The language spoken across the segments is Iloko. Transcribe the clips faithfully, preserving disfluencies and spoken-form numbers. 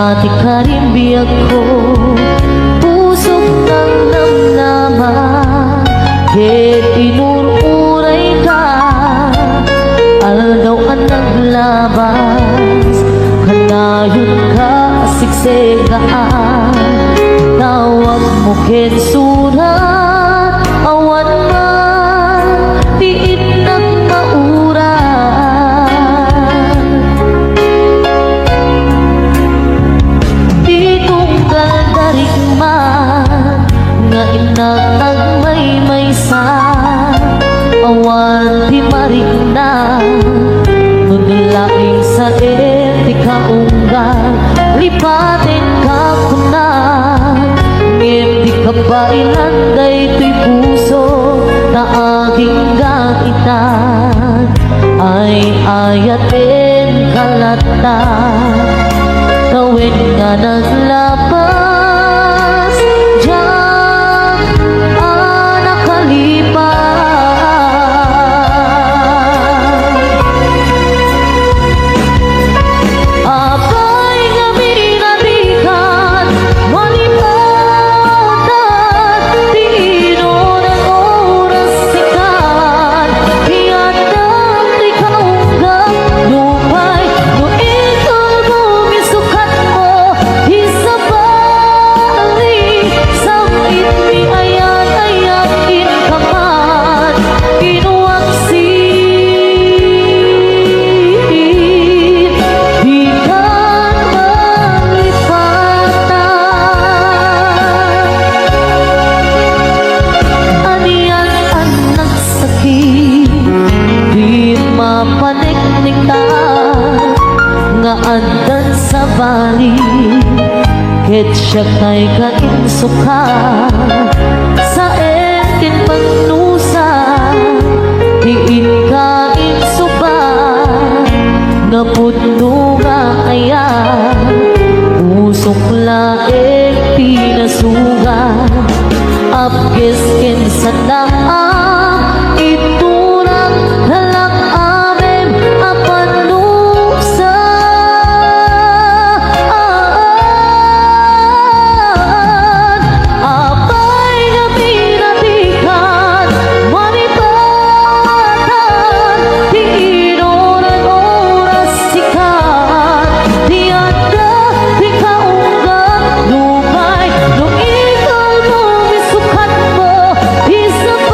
Ti karimbiagko, pusok nang namnama, ket inur-urayka, aldaw a naglabas, kanayonka a sigsegaan, tawagmo ken surat, awan man ti innak maurat. Ti tunggal darikman nga innak agmaymaysa, awan ti marikna, no di laeng saen ti kaunggal, lipatenka kuna, ngem di kabaelan daytoy puso ta agingga ita. Ay-ayatenka latta, tawen nga naglapas, diak a nakalipas. Apay nga minatikan, malipatan ti inuran oras sikan, ti adda ti kaunggan, nupay no iturbo misukatmo, ti sabali, sam-itmi ayan-ayan inkaman, inuak Dikan malipatan. Anian a nagsakit, di mapaneknekan, nga addan sabali, ket siak tay ka insuka, saen ken pagnusa, ti inka insuba, napudno nga ayan, pusok laeng ti nasuga, apges ken sanda, iturak halak amin a panusa. Apay nga pinatikan, malipatan, ti inuran oras sikan, ti adda ti kaunggan, nupay no iturbo misukatmo, ti sabali,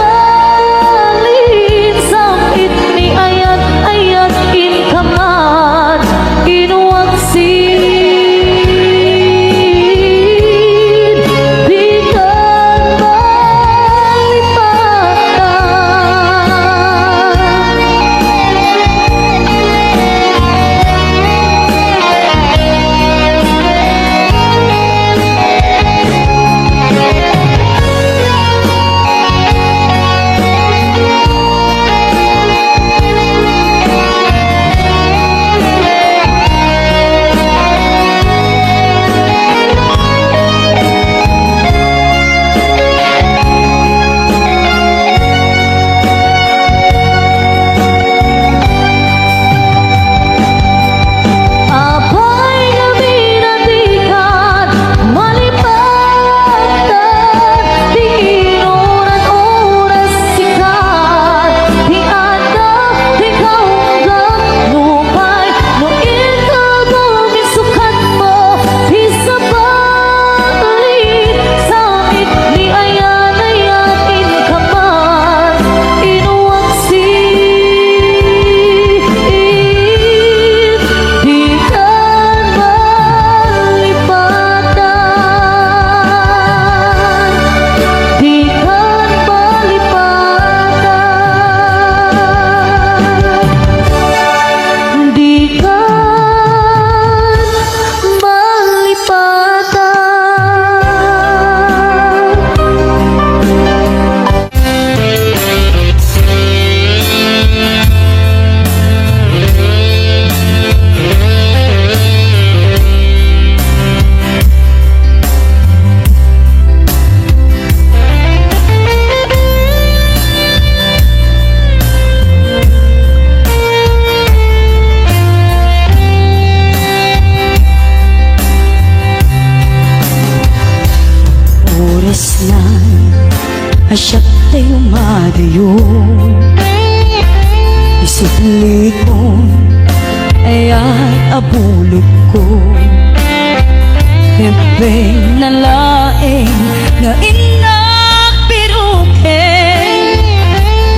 A siak tayo madayo, isublikon, ayat a bulodko. Bebeng na laeng nga innak biroken,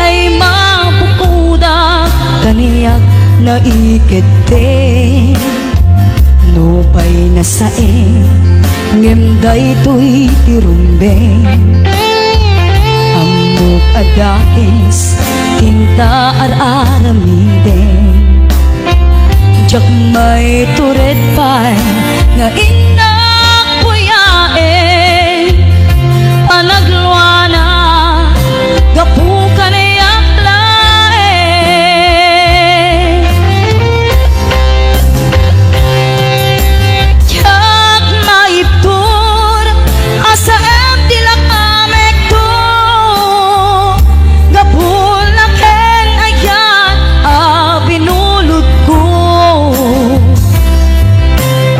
ay mabukodak kaniak naikeddeng. Nupay nasaen, ngem daytoy ti rumbeng. Ammok a dakes, tinta ar-aramiden. Diak maitured pay nga innak buyaen. Panagluana, gapu kaniak laeng. Diak maibtur a saem ti lakamekto, gapu na ken ayat a binulodko.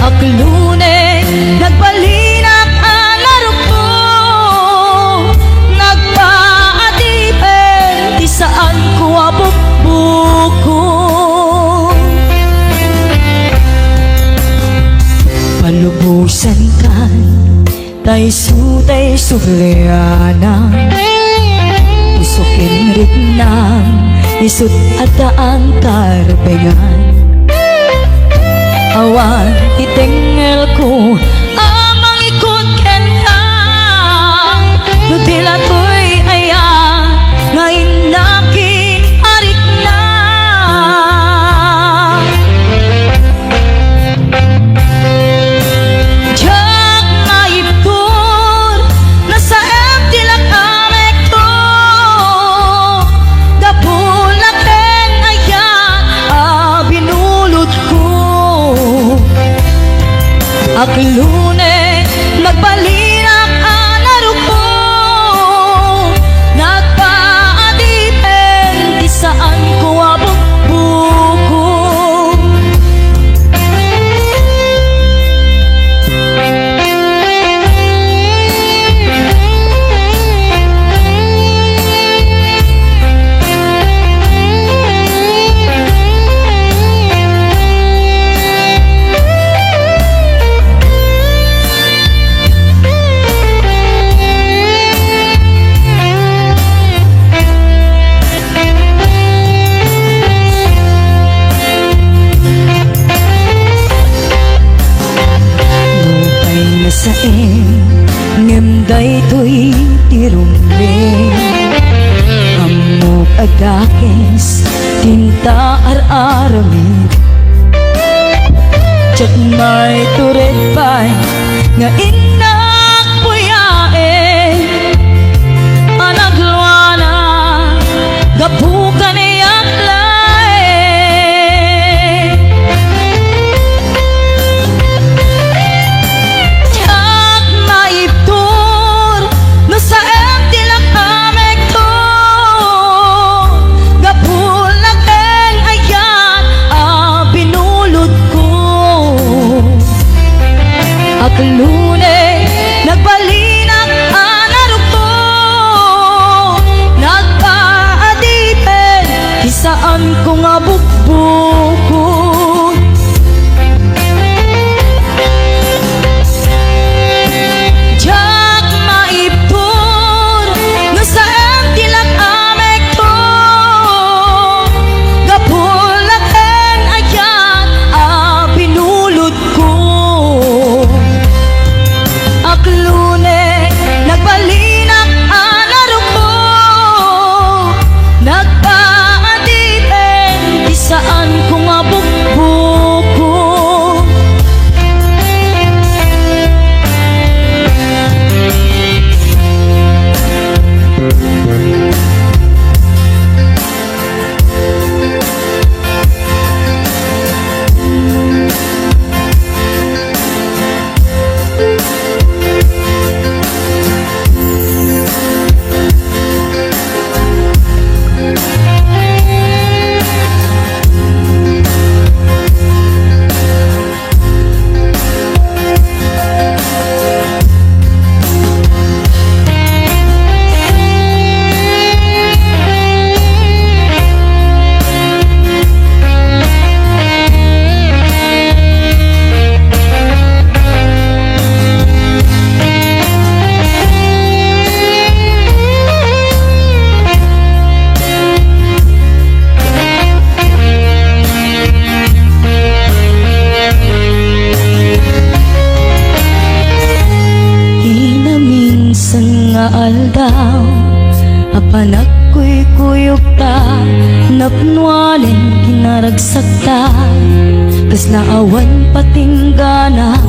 Aklone, nagbalinak a narukto, nagpaadipen ti saanko a bukbukon. Palubosankan, ta isu tay sublianan. Puso ken riknam, isut' adda angkarbengan. Awan ti tengngelko a mangikut kenka, no di la toy aya nga innak ken a riknam. Diak maibtur no saem ti lakamekto, gapu na ken ayat a binulodko. Aklone, nagbalinak a narukto, nagpaadipen ti saanko a bukbukon. Nupay nasaen, ngem daytoy ti rumbeng. Ammok a dakes, tinta ar-aramid. Diak maitured pay nga innak buyaen. Panagluana, gapu kaniak laeng. Diak maibtur no saem ti lakamekto, gapu na ken ayat a binulodko. Aklone, nagbalinak a narukto, nagpaadipen ti saanko nga bukbukon. Diak maibtur no saem ti lakamekto, gapu na ken ayat a binulodko. Aldaw a panagkuykuyogta, napnoanen kinaragsakta, kasla awan patinggana,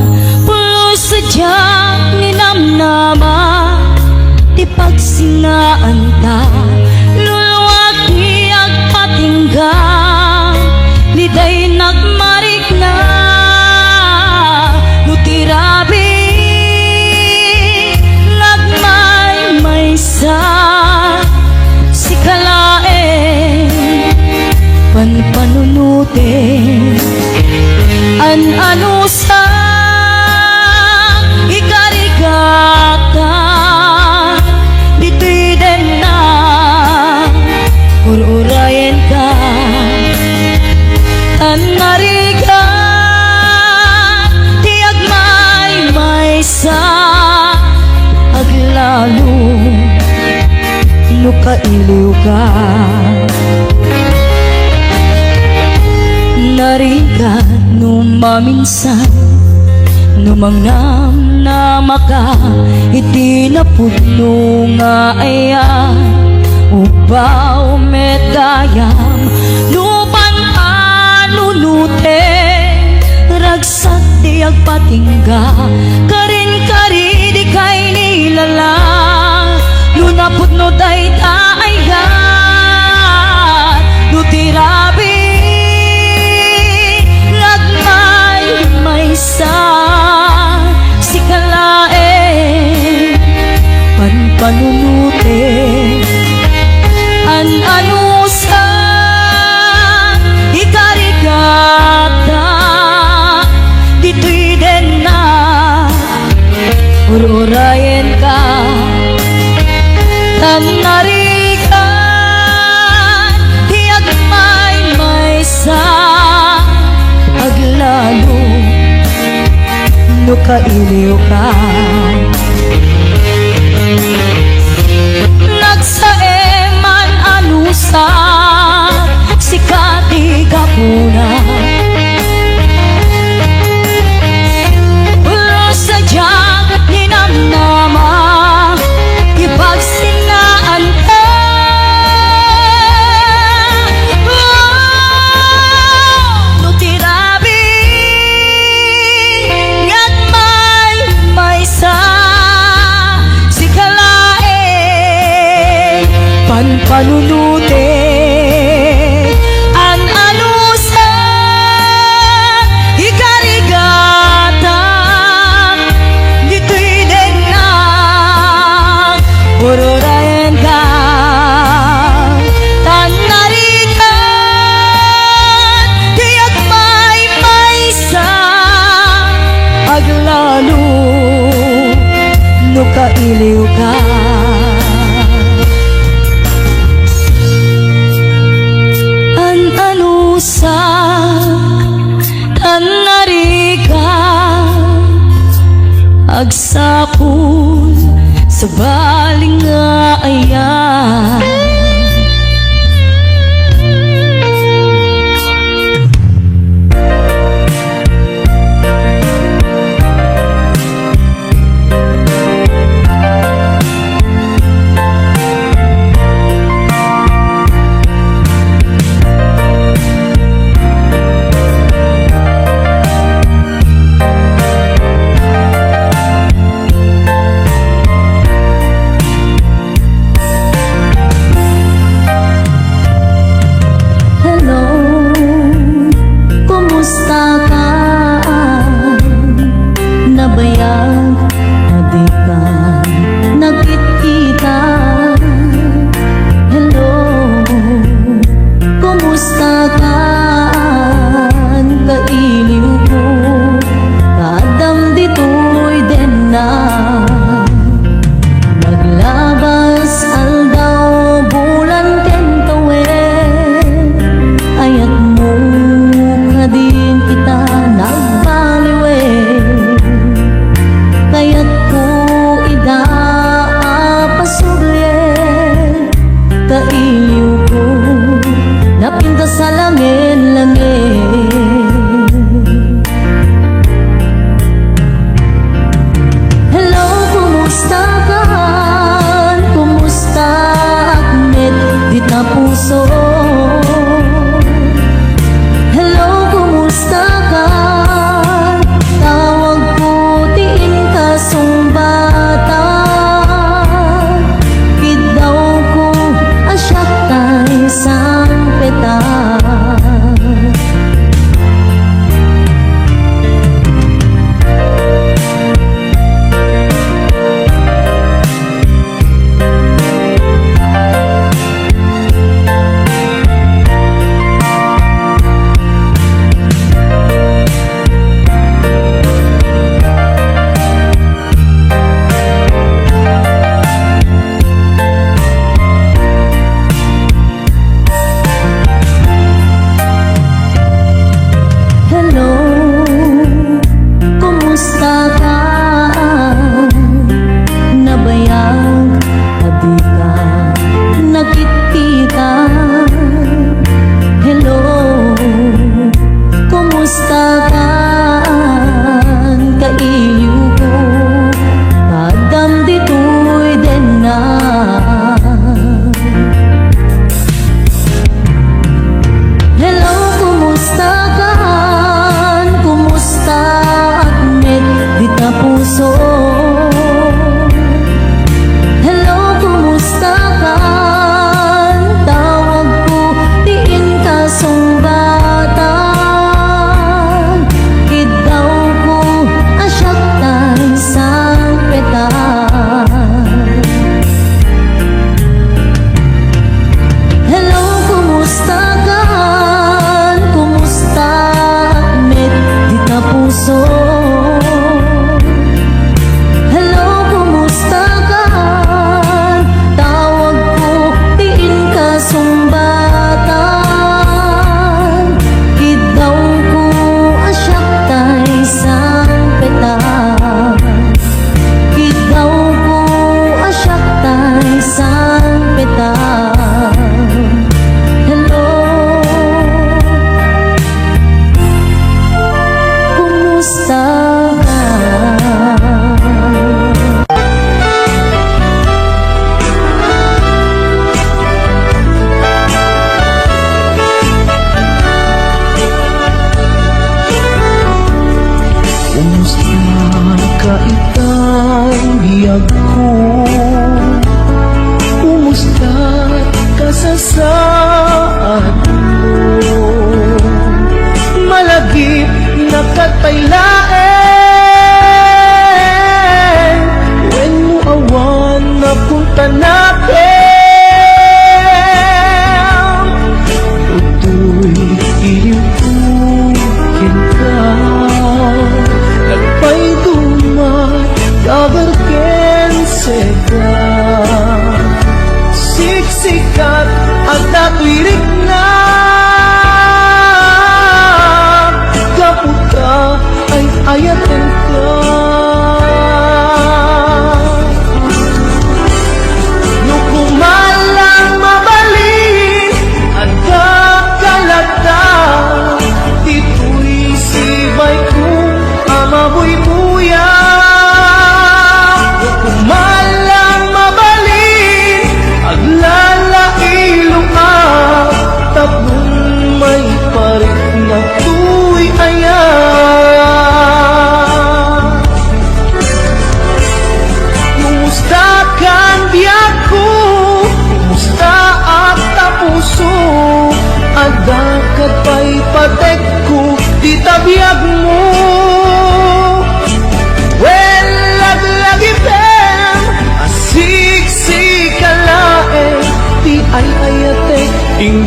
pulos a diak ninamnama ti pagsinnaanta, luluak ti agpatingga, daydiay nagmarikna, no ti rabii nga agmaymaysa, sika laeng panpanunoten. An-anusak, ikarigata, ditoy denna, ur-urayenka, tan narigat ti agmaymaysa, aglalo no kailiwka. Narigat no maminsan, no mangnamnamaka iti napudno nga ayan, ubaw met gayam no panpanunoten, ragsak ti agpatingga, karin kari dikay nilala, no napudno dayta ayat, no ti rabii nga agmaymaysa, sika laeng panpanunoten. An-anusak, ikarigata, ditoy denna, ur-urayenka, tan narigat ti agmaymaysa, aglalo no kailiwka. Nagsaem, an-anusak, sika ti gapuna. Pulos a diak ninamnama ti pagsinnaanta. No ti rabii nga agmaymaysa, sika laeng panpanunoten. An-anusak, ikarigata, ditoy denna, ur-urayenka, tan narigat ti agmaymaysa, aglalo no kailiwka. An-anusak, tan narigat, agsapul, sabali nga ayan.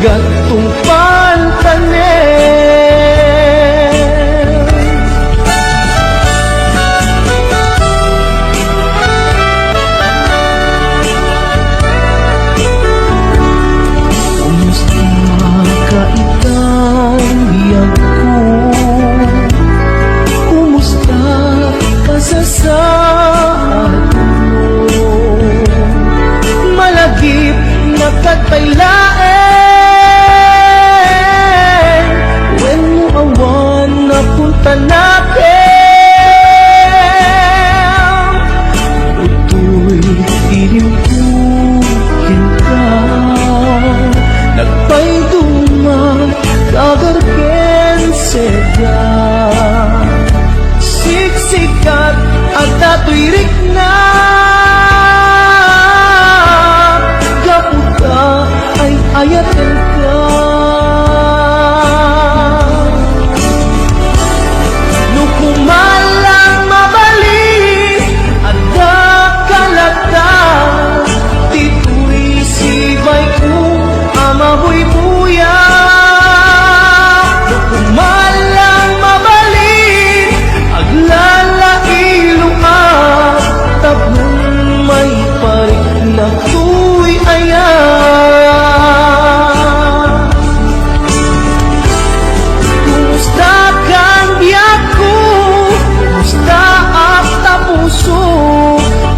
Tungpal tanem. Kumusta ka itang biag ko? Kumusta ka sa saad mo? Malagip na ket pay laeng, wenno awan napunta nakem. Utoy ilimpo kenka, nagpayduma, dagar ken seda. Siksikat a datoy rikna, gapu ta ay-ayatenka. No kumalang mabalin, adda kalata, ditoy sibaiko a mabuybuya. No kumalang mabalin, aglalailoak, tapno maipariknak toy ayat. Kumusta kan biagko? Kumusta ak ta puso?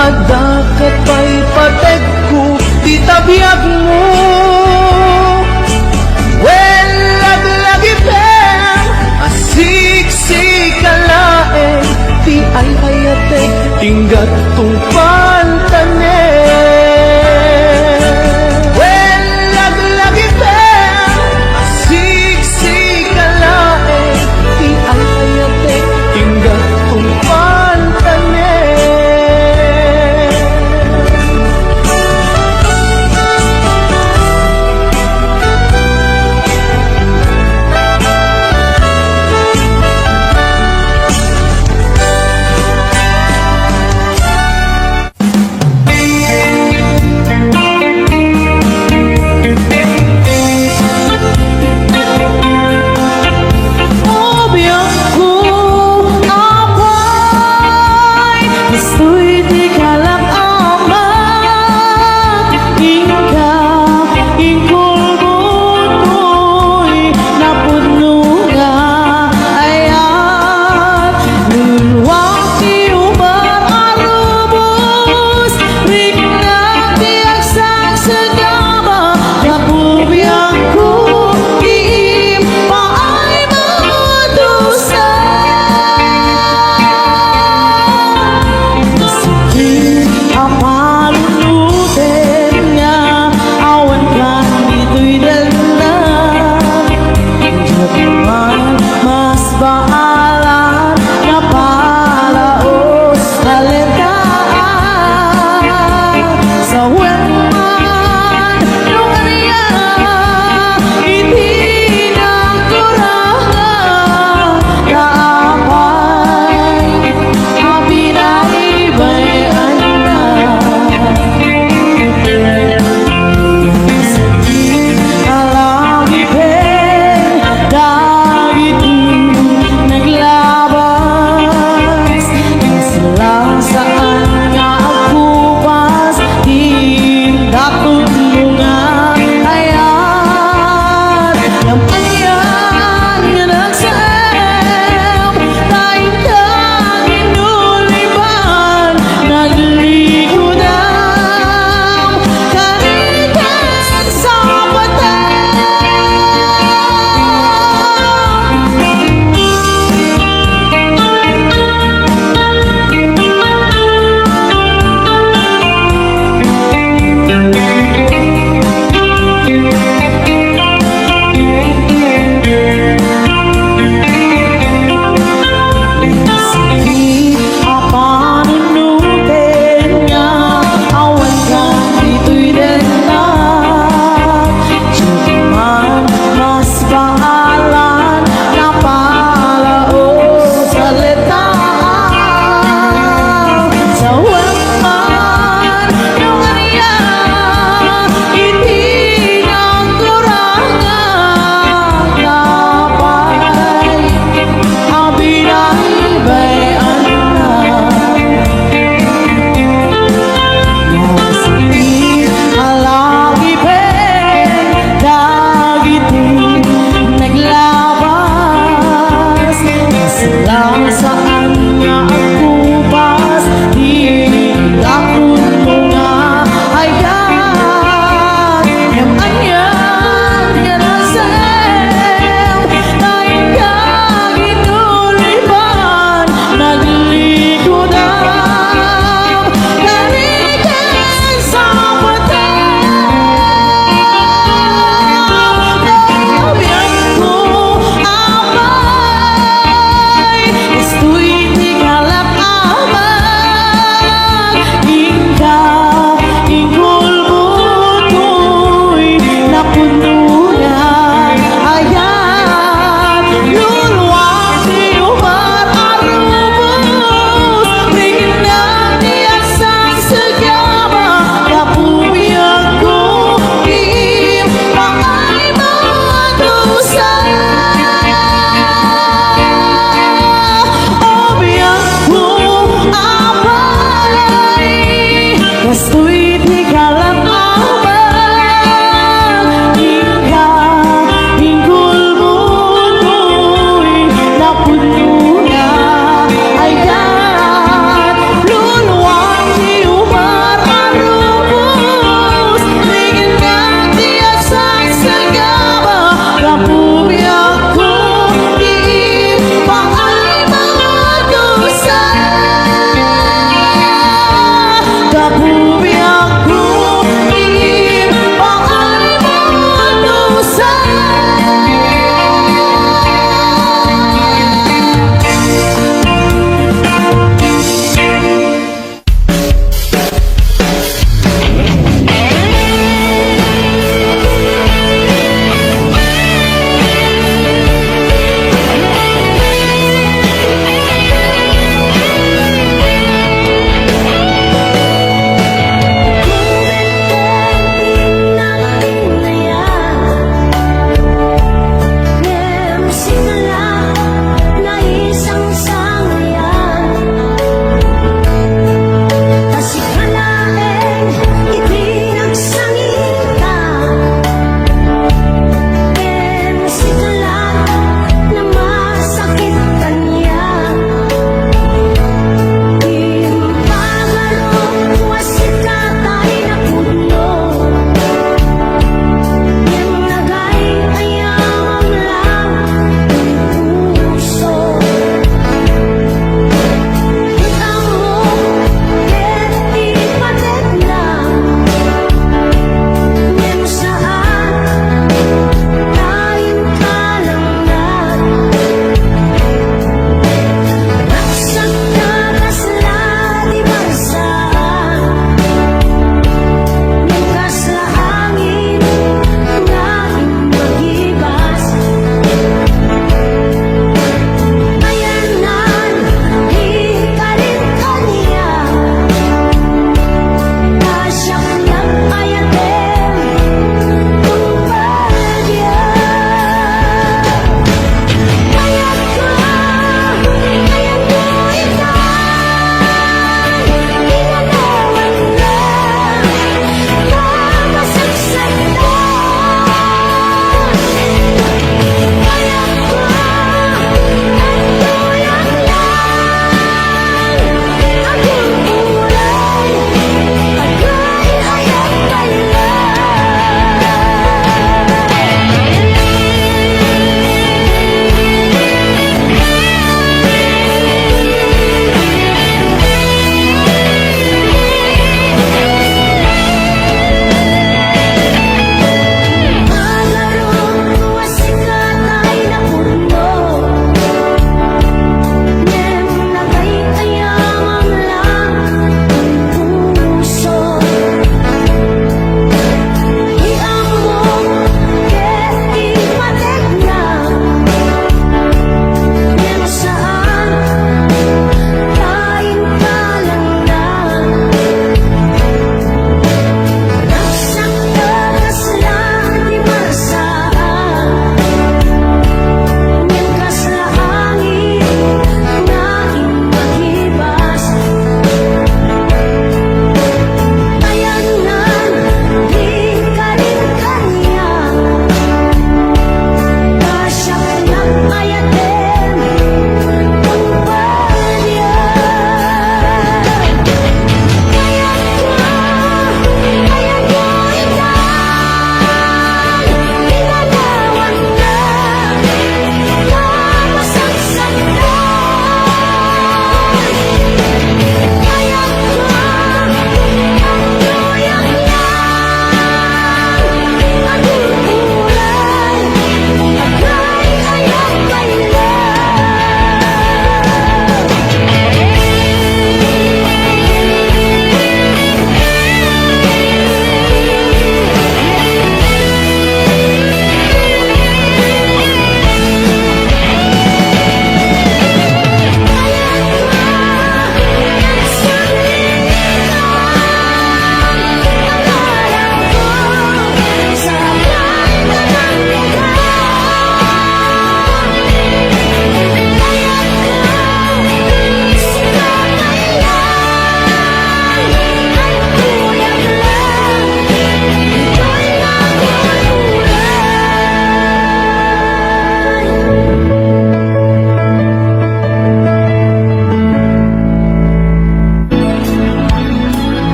Adda ket pay pategko dita biagmo? Wen, laglagipem a siksika laeng ti ay-ayatek, ingga't tungpal tanem. Wen, laglagipem a siksika laeng ti ay-ayatek, ingga't tungpal tanem.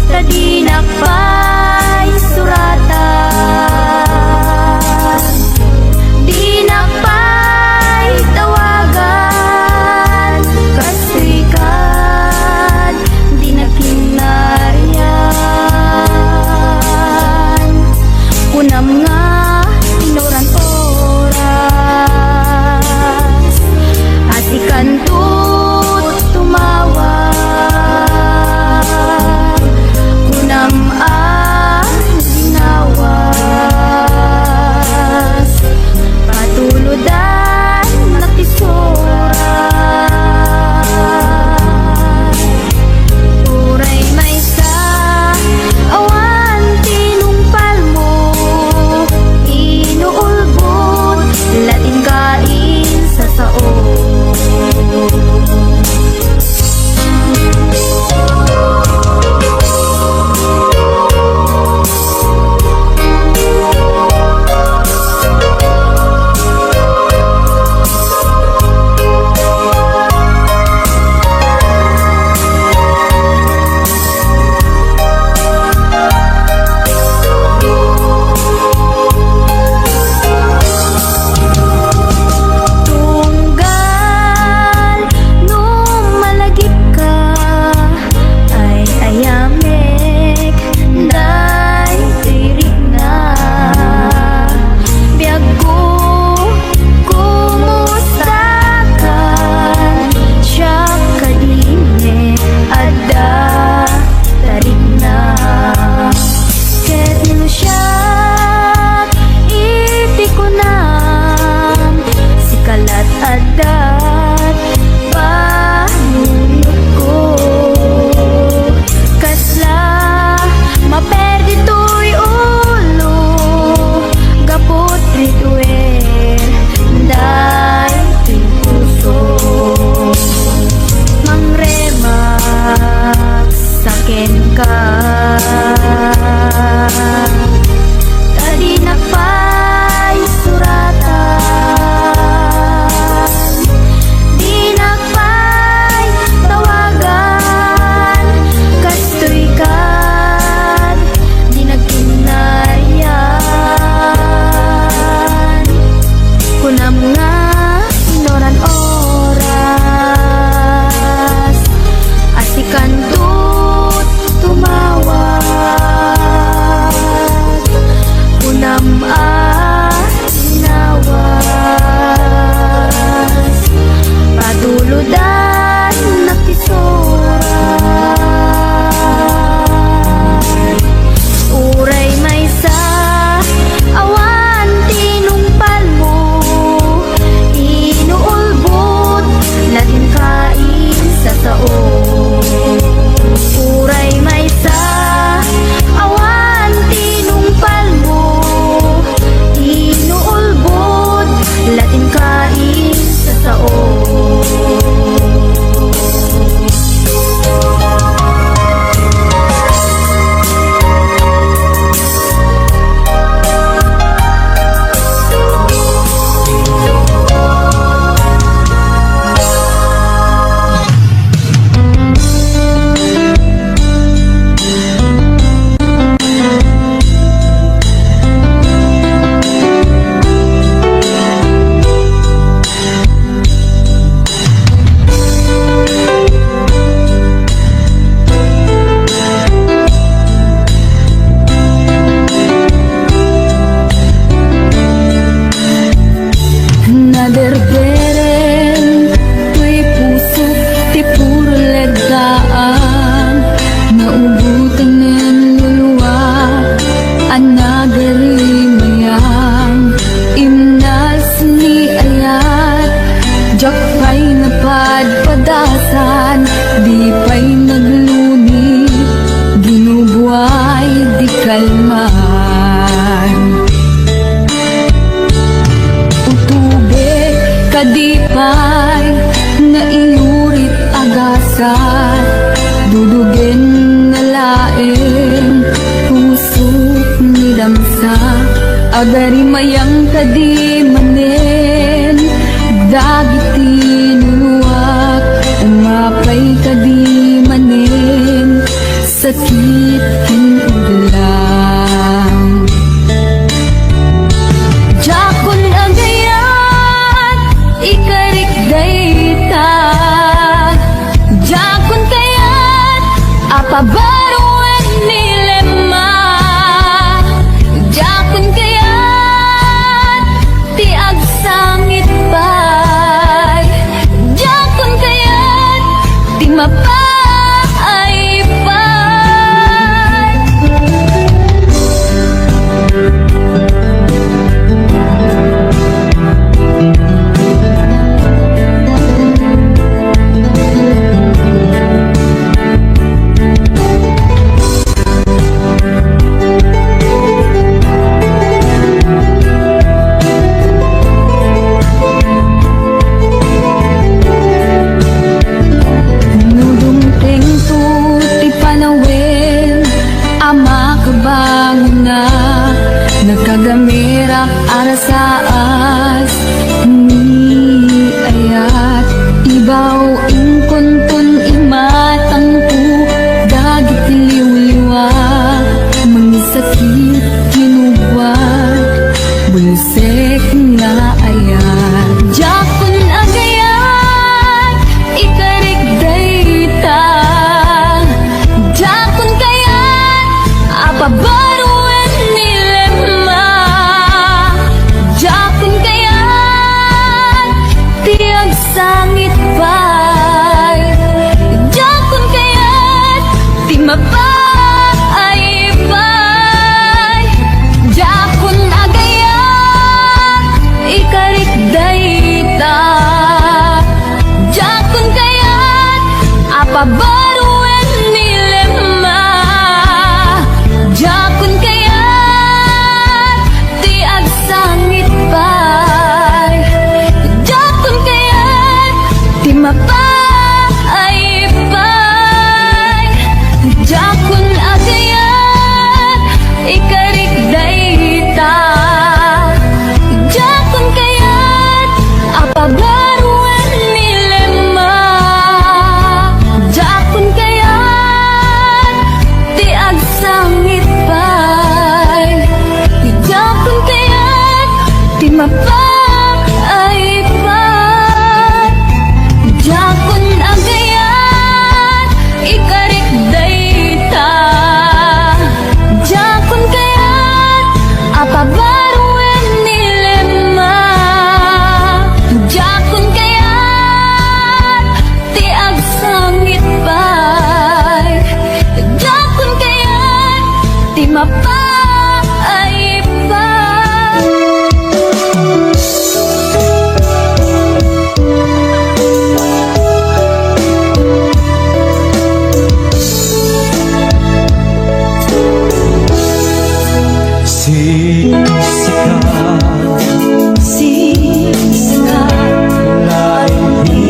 Ta dinak pay suratan, dinak pay tawagan, kastoy kad dinak kinarian. Kunam nga inuran oras, a sikanto tumawag. Kunam a ginawas, patulodan na ti surat. Uray maysa, awan ti nungpalmo, inuulbod, latin kain sa sao. Tunggal no malagipka, ay-ayamek daytoy rikna. Biagko, kumustakan? Siak kadi met adda ta rikna. Ket no siak iti kunam, sika lat adda panunotko. Kasla maper ditoy ulo, gapu ti tuer daytoy puso. Mangremak sa kenka, ta dinak pay suratan, dinak pay tawagan, kastoy kad dinak kinarian. Kunam nga inuran oras, a sikanto tumawag. Kunam a ginawas, patulodan na ti surat. Uray maysa, awan ti nungpalmo, inuulbod, latin kain sa sao. Uray maysa, awan ti nungpalmo, inuulbod, latin kain sa sao. Naderdereng toy pusok ti puro leddaan, naubotanen luluak a nagarimayam. Imnas ni ayat, diak pay napadpadasan, di pay nagluni, ginubuay di kalman. Utubek kadi pay nga inurit a gasat, dudugen na laeng pusok ni damsa. Agarimayam kadi manen dagiti luluak, umapay kadi manen Ti mapaaypay. No dumtengto ti panawen a makabangona, nagkagamirak a rasaas ni ayat. Ibaw inkonton imatangko dagiti liwliwa, mangisakit kinubwa, bulsek nga ayat. Diakon agayat ikarik dayta. Diakon kayat a pabaroen ni Lemma. Diakon kayat ti agsangit pay. Diakon kayat ti mapaaypay. Diakon agayat ikarik dayta. Diakon kayat a pabaroen ni Lemma. Diakon kayat ti agsangit pay. Diakon kayat ti mapaaypay. Diakon agayat ikarik dayta. Diakon kayat a pabaroen ni Lemma. Diakon kayat ti agsangit pay. Diakon kayat ti mapaaypay. Diakon agayat ikarik dayta. Diakon kayat a pabaroen ni Lemma. Diakon kayat ti agsangit pay. Diakon kayat ti mapaaypay. Sika, sika, laeng ti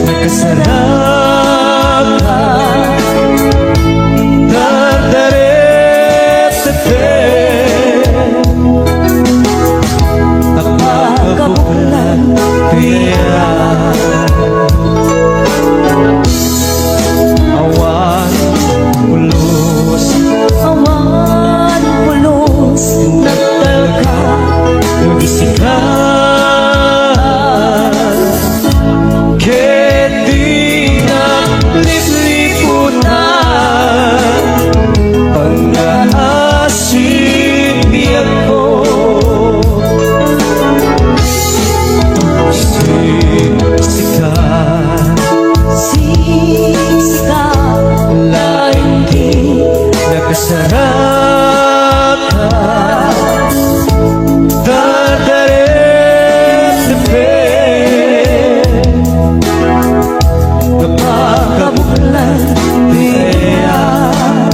nakasaraka. Dardarep sete, napakabuklan kaya. Awan pulos, awan pulos, nagtalka, no di sika. Ket dinak lipliputan, pangngaasim biagko. Sisika, sisika, laeng ti nakasaraka. Dardarep-depet, napakabuklan ti ayan.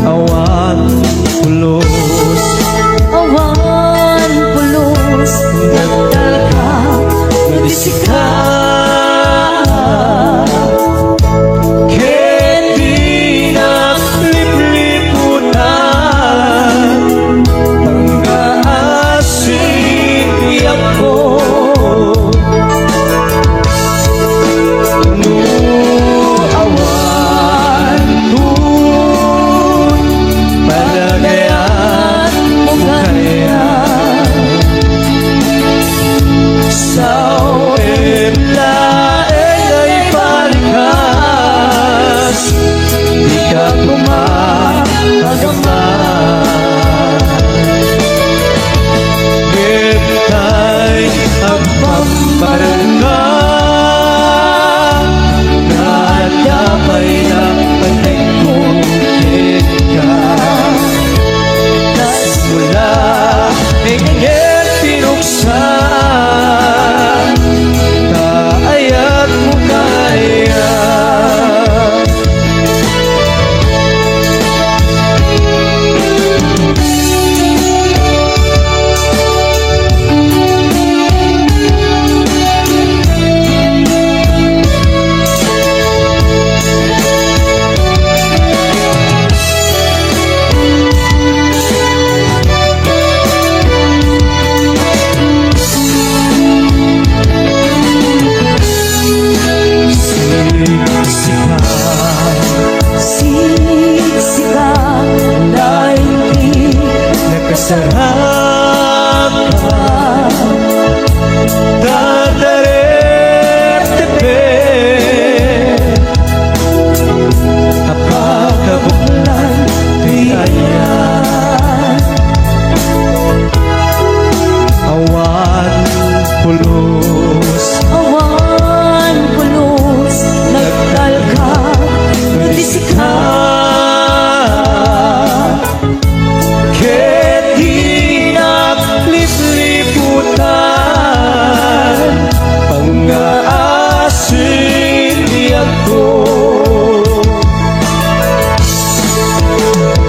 Awan pulos, awan pulos, nagtalka, no di sika. Ket dinak lipliputan, pangngaasim biagko. No awan toy panagayat mo kaniak, sao met laeng nga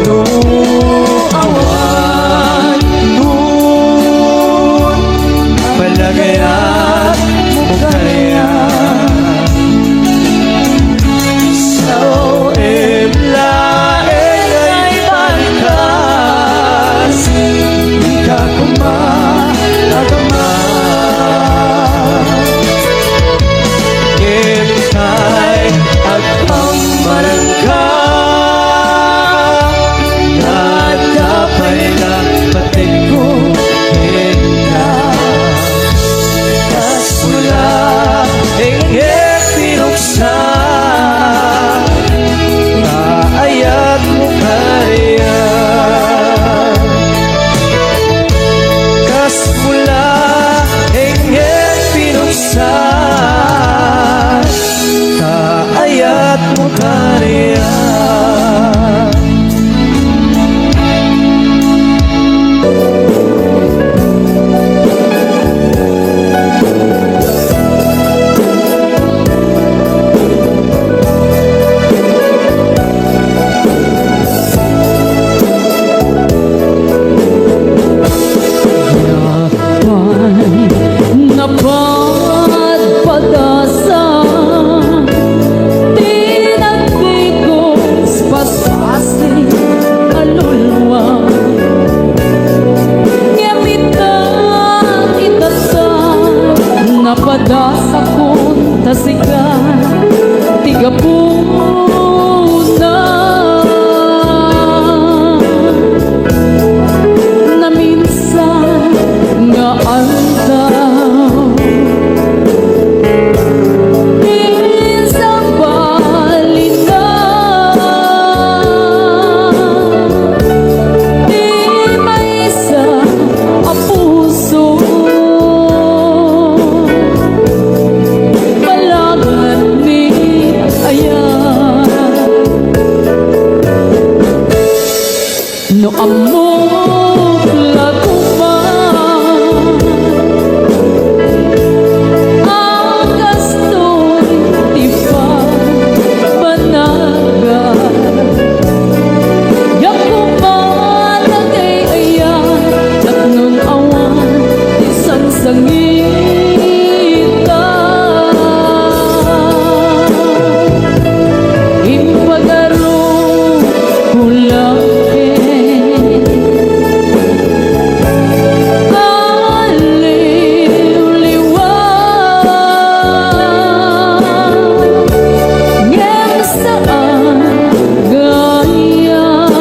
No awan, no palagayat mo kaniak, sao em laeng ay balikas, di ka koma agama. Ngem kay agpammarangka, nadda pay la patengko kenka. Kas mo la, ingem pinuksa, ta ayat mo kaniak. Kas mo la, ingem pinuksa, ta ayat mo kaniak. Napadpadasa ti nagtigos paspasig a luluam. Ngem ita, ita ta, napadasakon ta sika ti gapuna. Naminsan nga aldaw, insabalina ti maysa a puso. Balangat ni ayat. No ammok la koma a kastoy ti pagbanagak, diak koma nagay-ayat tapno awan ti sangsangita. Impagaro ko la ket aliwliwa, ngem saan gayam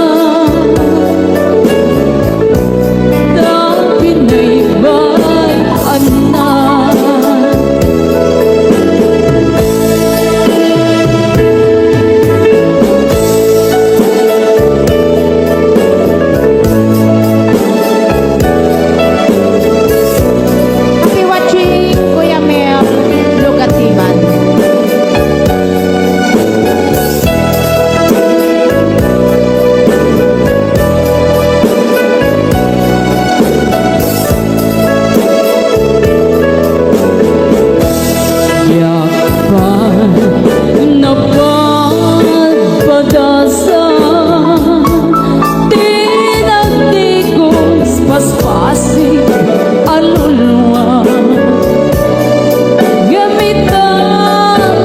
ta binaybay-anna. Happy watching, Kuya Mel Lugatiman. Diak pay napadpadasa ti nagtigos paspasig a luluam. Ngem ita,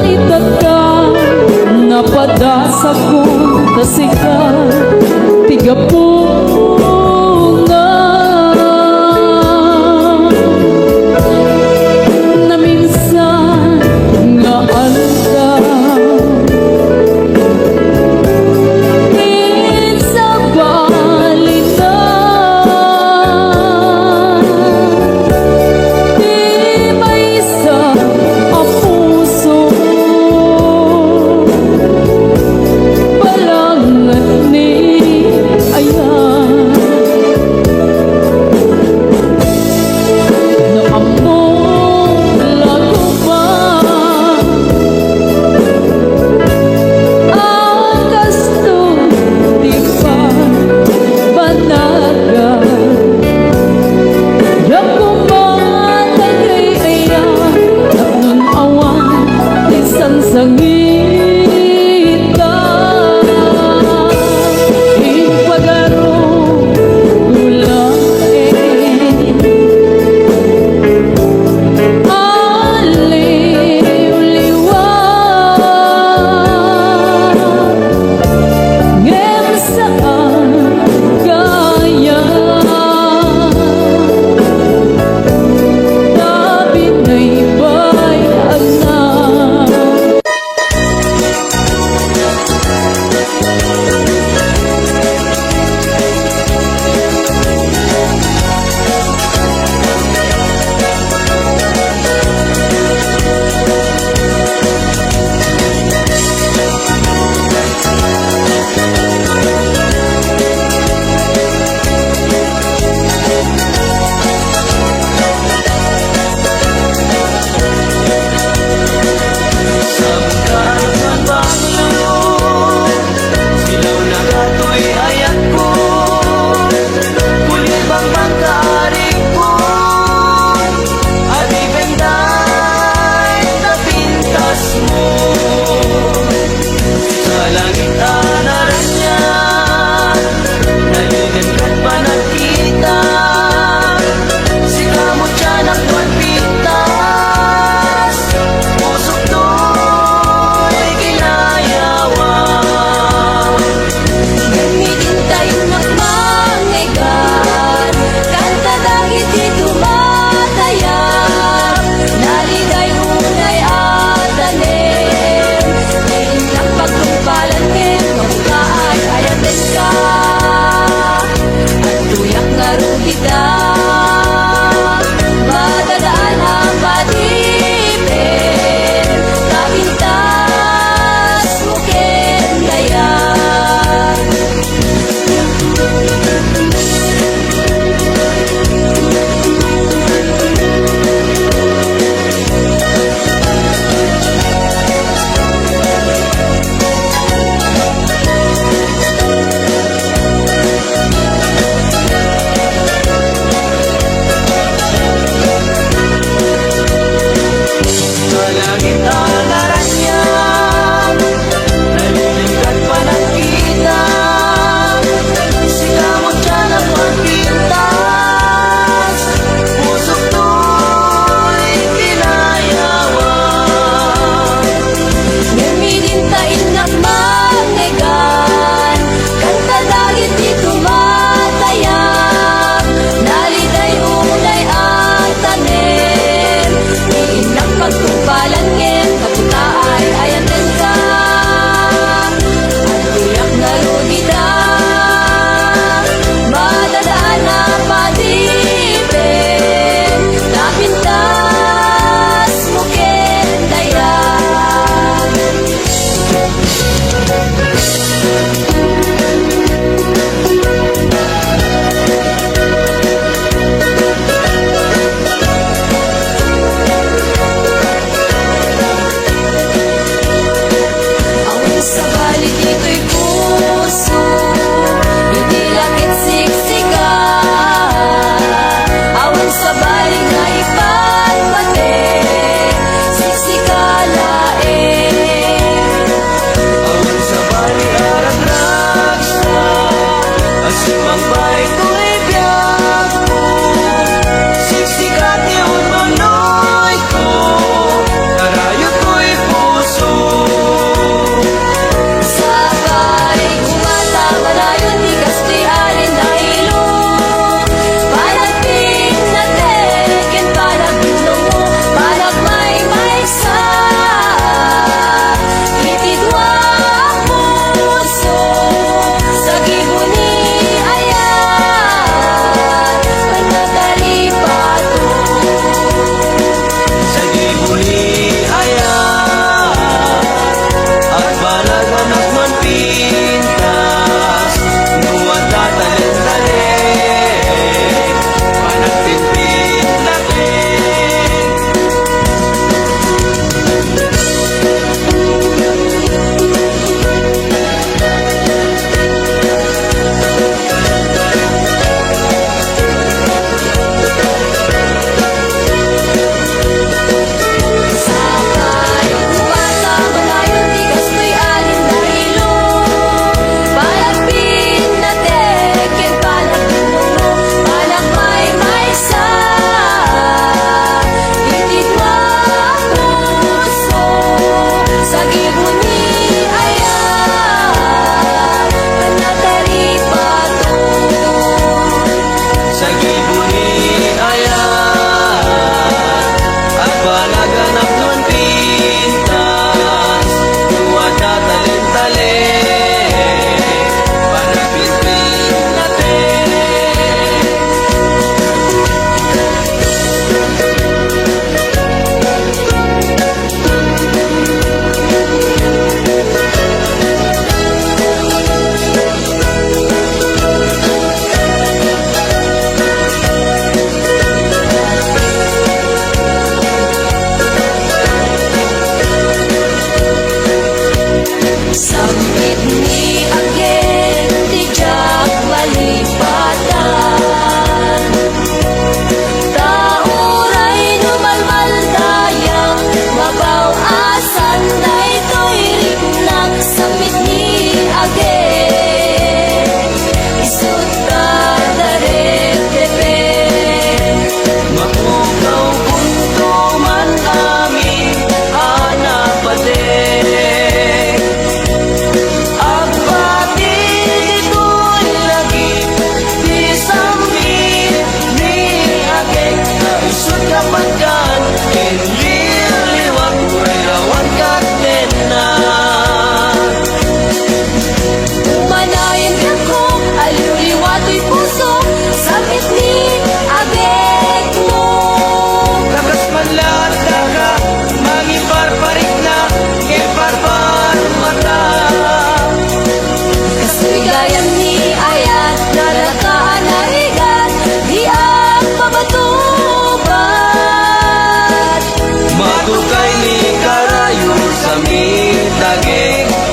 ita ta, napadasakon ta sika ti gapuna. Naminsan nga aldaw, insabalina ti maysa a puso. Balangat ni ayat.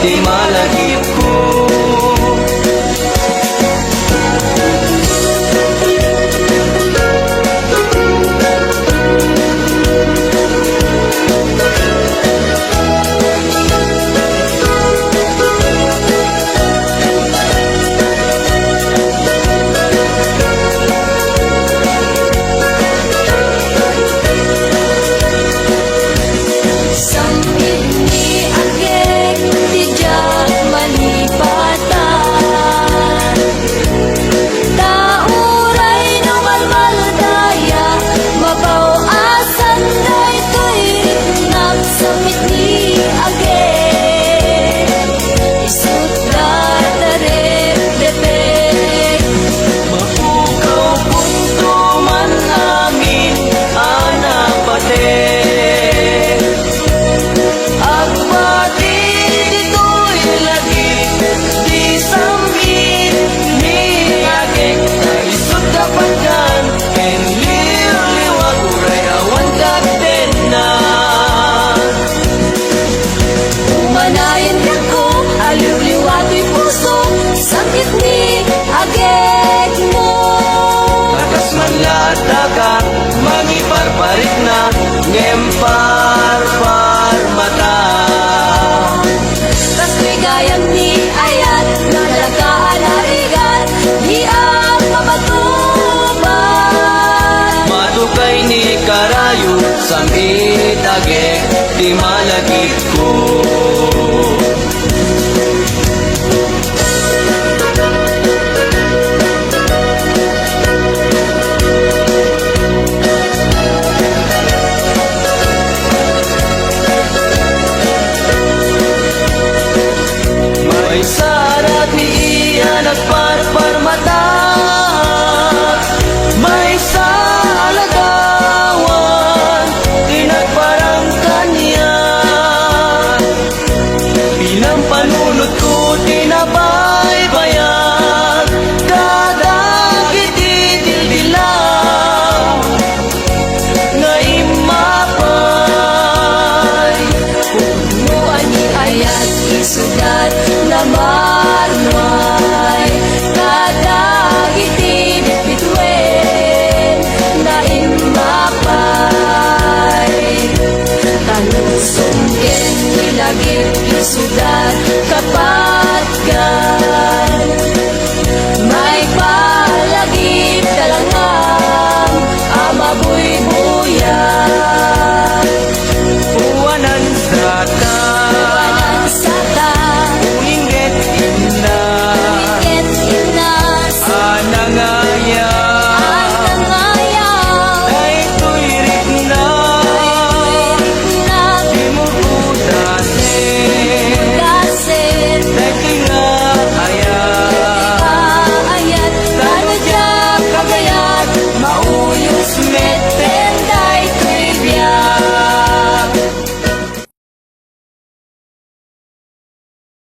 ti malagipko. Sam-itni agek ti diak malipatan. Ta uray no malmaldaya, mabaw a san daytoy riknak. Sam-itni agek, isut' da ti rikdepek. Mapukawkonto man amin a napatek. Agpati ditoy lagip ti sam-itni agek, ta isut' da patgan ken liwliwa uray awan ti agtenna. Umanayen diakko a liwliwa toy puso, sam-itni agekmo. Akas man la addaka mangiparparikna, ngem parparmata. Kastoy gayam ni ayat, nadakalan a rigat, diak mapatupad. Matukay ni karayo, sam-it agek ti malagipko. Maysa a ratmi a nagparparmata, maysa a ladawan ti nagparang kaniak. Pinampanunotko ti nabaybayan kadagiti dildilaw nga immapay. Pudno a ni ayat, isudat, namarmay kadagiti bitbituen nga immapay. Tanusong ken ni lagip, isudat,